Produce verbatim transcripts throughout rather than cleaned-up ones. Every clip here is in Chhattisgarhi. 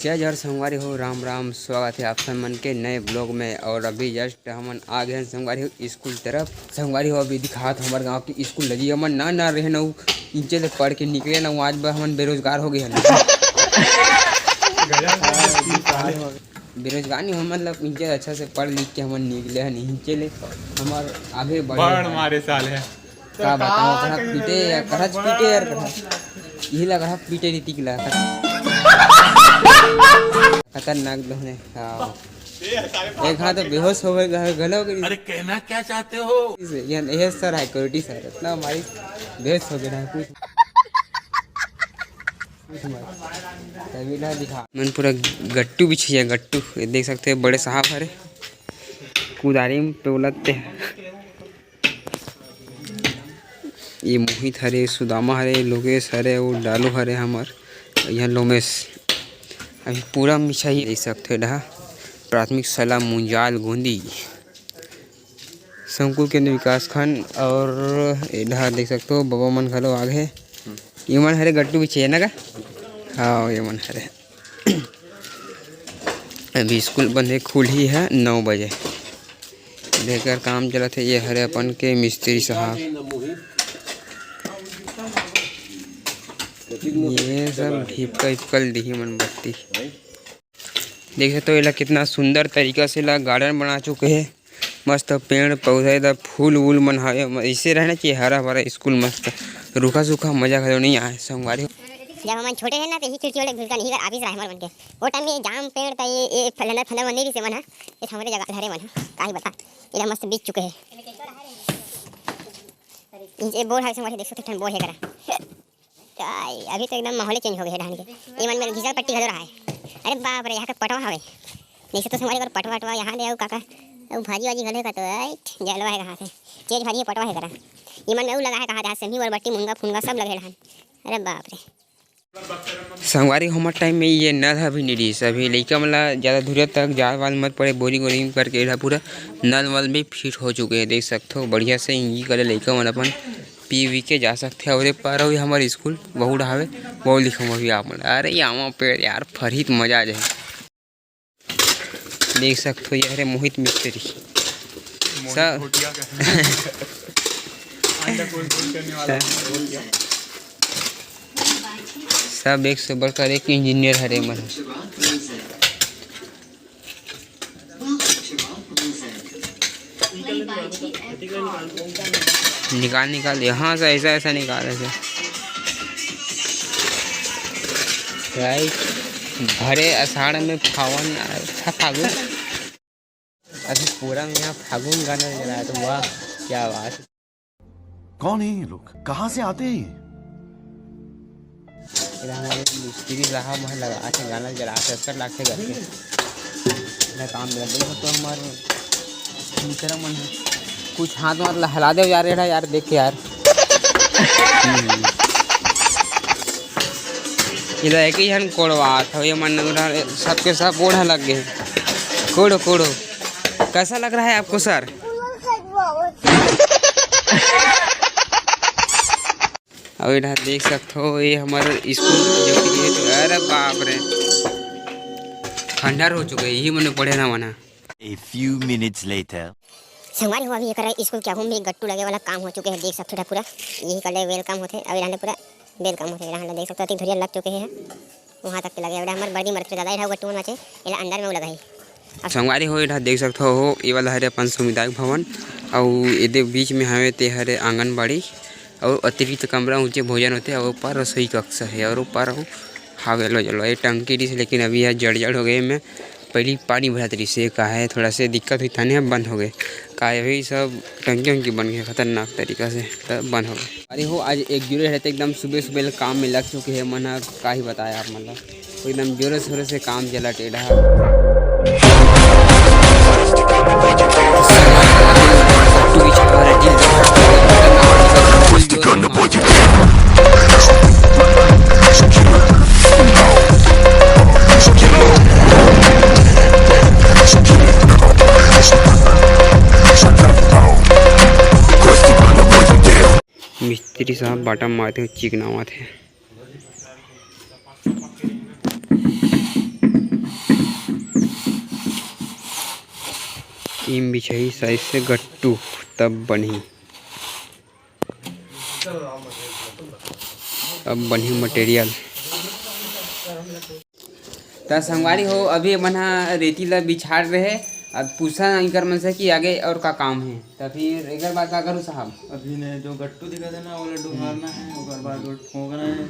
जय जोहार संगवारी हो, राम राम, स्वागत है आप सब मन के नए ब्लॉग में। और अभी जस्ट हमन आ गए हैं संगवारी हो स्कूल तरफ। संगवारी हो, अभी दिखात हमर गांव की स्कूल लगी, हमन ना ना रहे ना, उ इंचे ले पढ़ के निकले ना, आज बर हमन बेरोजगार हो गए हैं। बेरोजगार नहीं हो, मतलब इंचे अच्छा से पढ़ लिख के हमन निकले हैं, इंचे ले हमर आगे बढ़े बड़ हैं। मारे साले हैं। का बताओ, करा पीटे यार, करा पीटे यार, करा। यही लग रहा पीटे ऋतिक ला। खतरनाक दोहने। हाँ। एक हाथ तो बेहोश हो गए, घ-, घलो के अरे, कहना क्या चाहते हो? ये, ये सर हाई क्वालिटी सर, इतना मारी बेहोश हो गया कुछ। कुछ मत। तभी ना दिखा। मन पूरा गट्टू बिछिया, गट्टू। ये देख सकते हैं, बड़े साहब हरे। कुदारी में टोलत ते। ये मोहित हरे, सुदामा हरे, लोकेश हरे, वो डालू हरे हमर, यहाँ लोमेश। अभी पूरा मिछाही देख सकते हो, डहा प्राथमिक शाला मुंजाल गोंदी, संकुल केंद्र विकास खंड। और ए डहा देख सकते हो, बबा मन घलो आ गए। ये मन हरे गट्टू बिछे ना का? हाँ, ये मन हरे। अभी स्कूल बंद है, खुलही है नौ बजे। बेकर काम चलत है। ये हरे अपन के मिस्त्री साहब, ये सब ढिपका इपकल दिही मन बत्ती। देख सकते हो, एला कितना सुंदर तरीका से ला गार्डन बना चुके हैं। मस्त पेड़ पौधा, इधर फूल वूल मन हवे, म-, ऐसे रहना चाहिए हरा भरा स्कूल मस्त। रूखा सूखा मजा घलो नहीं आए संगवारी। जब हमन छोटे रहे ना, तो यही खिड़की वाले घुसका नहीं कर, ऑफिस रहे हमर मन के। वो टाइम में जाम पेड़ था, ये, ये फलंदर फंदर मन नहीं रहिसे मन ह, ये हमरे जगह धरे मन ह, का ही बता, ये मस्त बिक चुके हैं। ये बोर है, संगवारी देख सकते हो, बोर है करा। काय, अभी तो एकदम माहौल चेंज हो गया है धान के। ये मन में घिसल पट्टी घलो रहा है। अरे बाप रे, यहाँ का पटवा हवे। जैसे तो संगवारी कर पटवा वटवा यहाँ ले आओ काका। अउ भाजी वाजी घलो का तो, ऐट, जलवा है कहाँ से? चेज भाजी पटवा है करा। ये मन में अउ लगा है कहाँ से? सेमी और बट्टी मुनगा फुनगा सब लगे रहन। अरे बाप रे। संगवारी, हमर टाइम में ये नल ह भी नहीं रहिस। अभी लइका मन ला ज़्यादा दूरिया तक जाए वाल मत पड़े, बोरिंग वोरिंग करके एला पूरा नल वल भी फिट हो चुके हैं। देख सकते हो बढ़िया से इंगी करे लइका मन अपन पी वी के जा सकते हैं। और ये पार हुई हमारे स्कूल, वहू डहावे, वहू लिखम अभी आप मन। अरे, आमा पेड़ यार, फरही त मजा आ जाए। देख सकते हो, ये हरे मोहित मिस्त्री। मोहित सब भोटिया का। अंडा गोल गोल करने वाला सब एक से बढ़कर एक इंजीनियर हरे मन। निकाल, निकाल, यहाँ से ऐसा, ऐसा निकाल, ऐसे। भाई, भरे अषाढ़ में फावन, फा-, फागुन। अभी पूरा में यहाँ फागुन गाना चल रहा है, तो वाह, क्या बात। कौन है ये लोग, कहाँ से आते हैं ये? इधर हमारे मिस्त्री साहब वहाँ लगा के गाना चला के, असर लागते करके। इधर काम मिला, देखो तो हमारे मित्र मन है। कुछ हाथ वाथ ला हिला दे यार, एड़ा यार, देख के यार। हम्म। इधर एक ही झन कोड़वा था, ये मन उधर सबके सब ओढ़ा लग गए। कोड़ो, कोड़ो। कैसा लग रहा है आपको सर? अउ एडा देख सकथो, ये हमर स्कूल जो कि ये तो, अरे बाप रे, खंडहर हो चुके हे, यही मने पढ़े ना मना। A few minutes later. संगवारी हो, अभी एकरा स्कूल के आगू में गट्टू लगे वाला काम हो चुके हे, देख सकथो एडा पूरा, यही कले वेलकम होथे, अउ एडा पूरा वेलकम होथे, एडा देख सकथो, अति धुरिया लग चुके हे। वहाँ तक के लगे, एडा हमर बर्दी मरथे दादा, एडा गट्टू मन बाचे, एला अंदर में वो लगाही। संगवारी हो, एडा देख सकथो हो, ये वाला हरे अपन समुदायिक भवन, अउ एदे बीच में हवे ते हरे आंगनबाड़ी, अउ अतिरिक्त कमरा ऊंचे भोजन होथे, अउ ऊपर रसोई कक्ष हे, अउ ऊपर अउ हावे लो जलो, ये टंकी रिस, लेकिन अभी यह जड़ जड़ हो गए में। पहली पानी भरत रहिसे, का हे, थोड़ा से दिक्कत हुई थाने, अब बंद हो गए। का हे, अभी सब टंकी वंकी बन गए खतरनाक तरीका से, तब बंद हो गए। अरे हो, आज एक जुड़े रहते एकदम सुबह सुबह ले काम में लग चुके हैं मन ह, का ही बताया आप मन ला, एकदम जोरों शोरों से काम चला टेढ़ा। मिस्त्री साहब बाटा मारते हुए चिकनावत हे। टीम बिछही साइज से गट्टू, तब बनही, अब बनही मटेरियल। त संगवारी हो, अभी मन ह रेती ल बिछाड़ रहे, अब पूछा इकर मन से कि आगे और का काम है, त फिर एकर बाद का करूँ साहब? अभी ने जो गट्टू दिखत है ना, ओला डुहारना है, ओकर बाद ओला ठोकना है,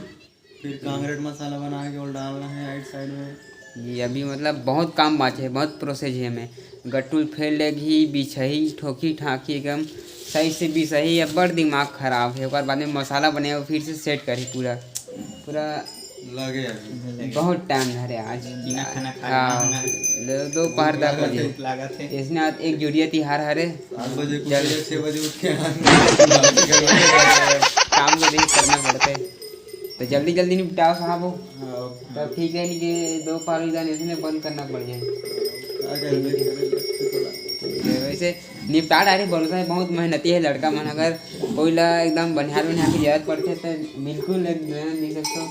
फिर कांक्रीट मसाला बना के ओला डालना है राइट साइड में। जी, अभी मतलब बहुत काम बाचे है, बहुत प्रोसेस है एमे। गट्टू ल फेर लेगही, बिछही, ठोकी ठाकी एकदम सही से बिछही, अब्बड़ दिमाग खराब है। ओकर बाद में मसाला बने, फिर से सेट करही पूरा, पूरा लगे अभी। बहुत टाइम धरे आज। बिना खाना खाए हाँ, बिना दो, दोपहर दस बजे। भूख लागत है। इसने आज एक जुड़िया तिहार हरे। सात बजे को चल। छह बजे उठ के काम को भी करना पड़ता है, तो जल्दी जल्दी निपटाओ साहब हो। हाँ। तब ठीक है, नहीं कि दोपहर हो जाने, इसने बंद करना पड़ जाए। क्या कर ले, करे लगते थोड़ा। ठीक है, वैसे निपटा डारे, भरोसा है, बहुत मेहनती है लड़का मन। अगर कोई ला एकदम बनिहार बनिहार की जरूरत पड़थे, तो बिल्कुल एक नया नहीं सकता,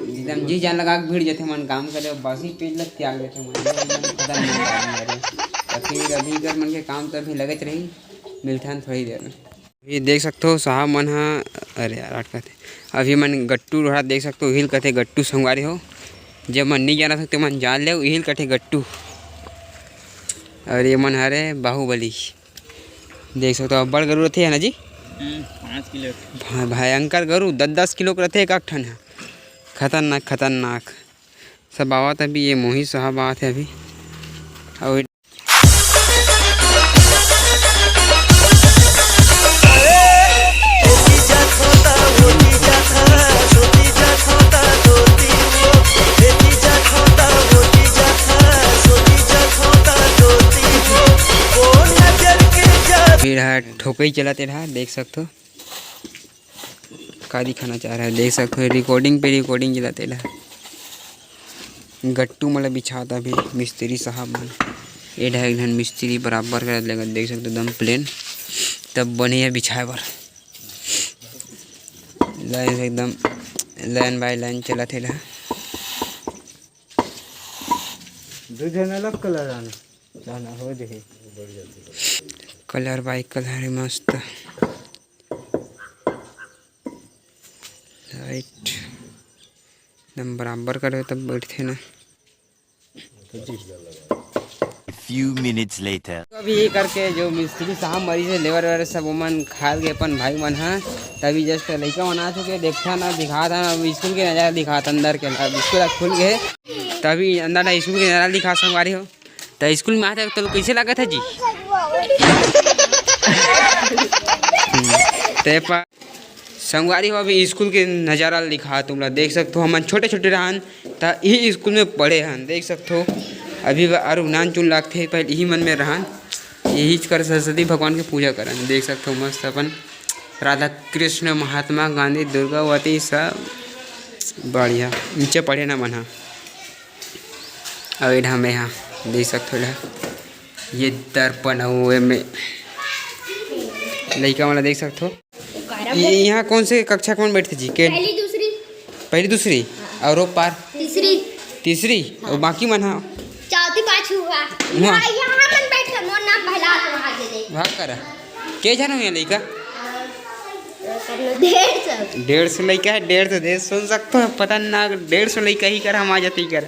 एकदम जी जान लगा के भिड़ जथे मन काम करे, बस ही पेट लग त्याग देथे मन, एकदम खतरनाक आदमी हरे। तो फिर अभी कर मन के काम तो अभी लगत रही, मिलथन थोड़ी देर में। ये देख सकते हो साहब मन ह, अरे यार अटकत है। अभी मन गट्टू रोहड़ा देख सकते हो, उहिल कथे गट्टू संगवारी हो। जब मन नहीं जाना सकते मन जान ले, उहिल कथे गट्टू। और ये मन हरे बाहुबली। देख सकते हो, अब्बड़ गरु रथे, है ना जी? हम्म, पाँच किलो। भ-, भयंकर गरु, दस दस किलो के रथे एक, एक ठन ह। खतरनाक, खतरनाक। सब आवत अभी, ये मोहित साहब आवत है अभी। और भीड़ है, ठोकई चलत रहा, देख सकथो। का दिखाना चाह रहा है, देख सकते हो, रिकॉर्डिंग पे रिकॉर्डिंग चलाते ला। गट्टू मन ल बिछात अभी मिस्त्री साहब मन। ए ढाई झन मिस्त्री बराबर कर लेगा, देख सकते हो, एकदम प्लेन, तब बने है बिछाए बर। लाइन से एकदम लाइन बाय लाइन चलत हे ला। दू झन अलग कलर आना, जाना हो जाही। कलर बाय कलर है मस्त। राइट, एकदम बराबर करे तब बैठथे ना। A few minutes later. अभी ये करके जो मिस्त्री साहब मरीज है, लेबर वेबर सब ओमन खाल गए अपन भाई मन ह। तभी जस्ट लइका मन आ चुके, देखता ना, दिखात हन, अब स्कूल के नजारा दिखात अंदर के। अब स्कूल अब खुल गए, तभी अंदर ना स्कूल के नजारा दिखा संगवारी हो। त स्कूल में आते तो कैसे लागत है जी? हम्म, ते पा संगवारी हो, अभी स्कूल के नजारा ल दिखा तुमला, देख सकथो, हमन छोटे-छोटे रहन, त इही स्कूल में पढ़े हन, देख सकथो। अभी ब-, अरु नान चुन लागथे, पहले इही मन में रहन, इहीच कर सरस्वती भगवान के पूजा करन, देख सकथो, मस्त अपन राधा कृष्ण, महात्मा गांधी, दुर्गावती, सब बढ़िया नीचे पढ़े न मन ह। अउ एढ़ा में ह, देख सकथो, एढ़ा ये दर्पण अउ एमे लइका मन ला देख सकथो। ये यहाँ कौन से कक्षा के मन बैठथे जी? के पहली, दूसरी। पहली, दूसरी? हाँ। और वो पार? तीसरी। तीसरी? हाँ। और बाकी मन हा? चौथी, पाँचवी हुआ। हुआ? यहाँ, यहाँ मन बैठ के मोर नाम बहला के वहाँ दे दे। वहाँ करा। के झन हो यहाँ लइका? डेढ़ सौ। डेढ़ सौ लइका है, डेढ़ सौ दे सुन सकते हो, पता ना, डेढ़ सौ लइका ही कर, हम आ जाते ही कर।